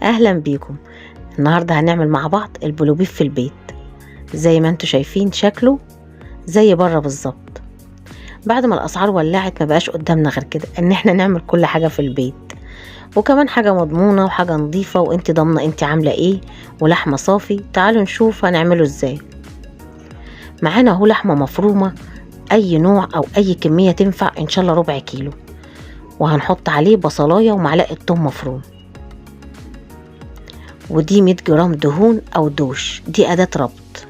اهلا بيكم. النهارده هنعمل مع بعض البلوبيف في البيت. زي ما انتم شايفين شكله زي بره بالظبط. بعد ما الاسعار ولعت ما بقاش قدامنا غير كده ان احنا نعمل كل حاجة في البيت، وكمان حاجة مضمونه وحاجه نظيفة وانت ضامنه انت عامله ايه، ولحمه صافي. تعالوا نشوف هنعمله ازاي. معانا اهو لحمه مفرومه، اي نوع او اي كمية تنفع، ان شاء الله ربع كيلو. وهنحط عليه بصلايه ومعلقة توم مفروم، ودي 100 جرام دهون او دوش، دي اداه ربط،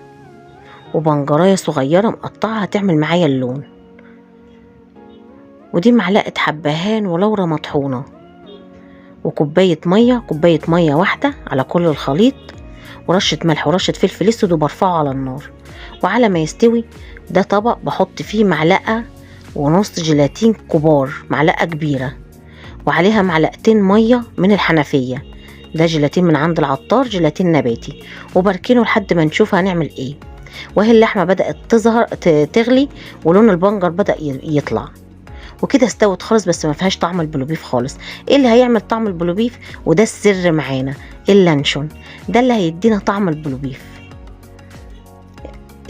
وبنجرايه صغيرة مقطعه هتعمل معايا اللون، ودي معلقه حبهان ولورا مطحونه، وكوبايه مية، كوباية مية واحدة على كل الخليط، ورشه ملح ورشه فلفل اسود، وبرفعه على النار. وعلى ما يستوي ده طبق بحط فيه معلقه ونص جيلاتين كبار، معلقه كبيرة، وعليها معلقتين مية من الحنفية. ده جيلاتين من عند العطار، جيلاتين نباتي، وبركنه لحد ما نشوف هنعمل ايه. وهي اللحمة بدات تظهر تغلي، ولون البنجر بدا يطلع، وكده استوت خالص، بس ما فيهاش طعم البلوبيف خالص. ايه اللي هيعمل طعم البلوبيف؟ وده السر معانا، اللانشون ده اللي هيدينا طعم البلوبيف.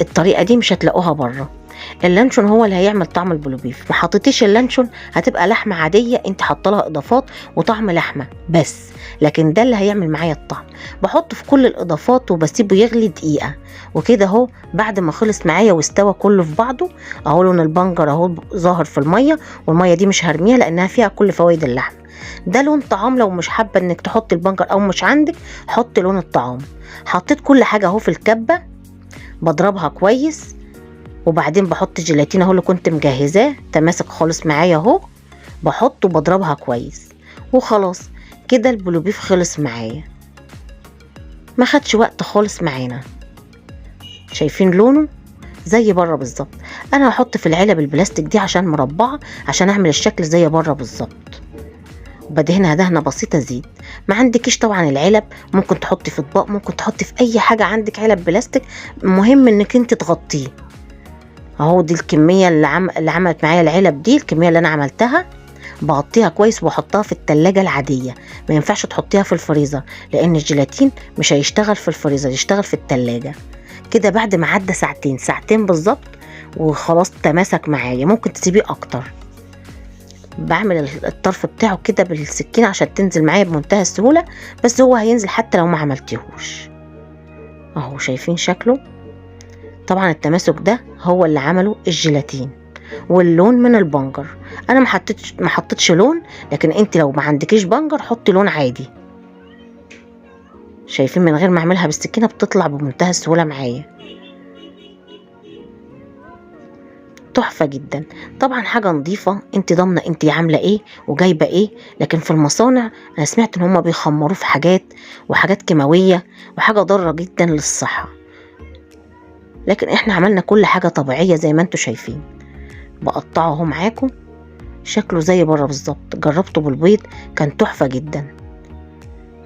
الطريقة دي مش هتلاقوها بره. اللانشون هو اللي هيعمل طعم البلوبيف. ما حطيتيش اللانشون هتبقى لحمه عادية انت حاطه لها اضافات وطعم لحمه بس، لكن ده اللي هيعمل معايا الطعم. بحط في كل الاضافات وبسيبه يغلي دقيقة وكده اهو. بعد ما خلص معايا واستوى كله في بعضه اهو، لون البنجر اهو ظاهر في المية، والمية دي مش هرميها لانها فيها كل فوائد اللحم. ده لون طعام، لو مش حابة انك تحطي البنجر او مش عندك حطي لون الطعام. حطيت كل حاجة اهو في الكبه، بضربها كويس، وبعدين بحط الجيلاتين اهو اللي كنت مجهزاه، تماسك خالص معايا اهو، بحطه وبضربها كويس، وخلاص كده البلوبيف خلص معايا. ما خدش وقت خالص معانا. شايفين لونه زي بره بالظبط. انا هحط في العلب البلاستيك دي عشان مربعه، عشان اعمل الشكل زي بره بالظبط. وبدهنها دهنه بسيطة زيت. ما عندكيش طبعا العلب، ممكن تحطي في اطباق، ممكن تحطي في اي حاجة عندك علب بلاستيك، المهم انك انت تغطيه. اهو دي الكمية اللي عملت معايا العلب دي، الكمية اللي انا عملتها بغطيها كويس واحطها في التلاجة العادية. ما ينفعش تحطيها في الفريزر لان الجيلاتين مش هيشتغل في الفريزر، يشتغل في التلاجة. كده بعد ما عدى ساعتين بالظبط وخلاص تماسك معايا، ممكن تسيبيه اكتر. بعمل الطرف بتاعه كده بالسكينة عشان تنزل معايا بمنتهى السهولة، بس هو هينزل حتى لو ما عملتيهوش. اهو شايفين شكله. طبعا التماسك ده هو اللي عمله الجيلاتين واللون من البنجر. انا ما حطيتش لون، لكن انت لو ما عندكيش بنجر حطي لون عادي. شايفين من غير ما اعملها بالسكينة بتطلع بمنتهى السهولة معايا، تحفة جدا. طبعا حاجة نظيفة، انت ضامنه انت عامله ايه وجايبه ايه. لكن في المصانع انا سمعت ان هما بيخمروه في حاجات وحاجات كيماوية وحاجه ضارة جدا للصحة، لكن احنا عملنا كل حاجة طبيعية زي ما انتوا شايفين. بقطعه اهو معاكم، شكله زي بره بالظبط. جربته بالبيض كان تحفة جدا.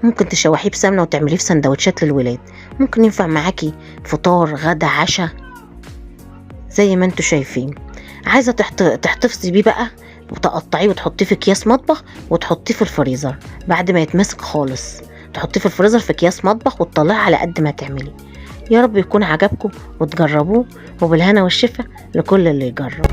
ممكن تشوحيه بسمنه وتعمليه في سندوتشات للولاد، ممكن ينفع معاكي فطار غدا عشاء زي ما انتوا شايفين. عايزه تحتفظي بيه بقى وتقطعيه وتحطيه في اكياس مطبخ وتحطيه في الفريزر بعد ما يتمسك خالص، تحطيه في الفريزر في اكياس مطبخ وتطلعيه على قد ما تعملي. يا رب يكون عجبكم وتجربوه، وبالهنا والشفا لكل اللي يجرب.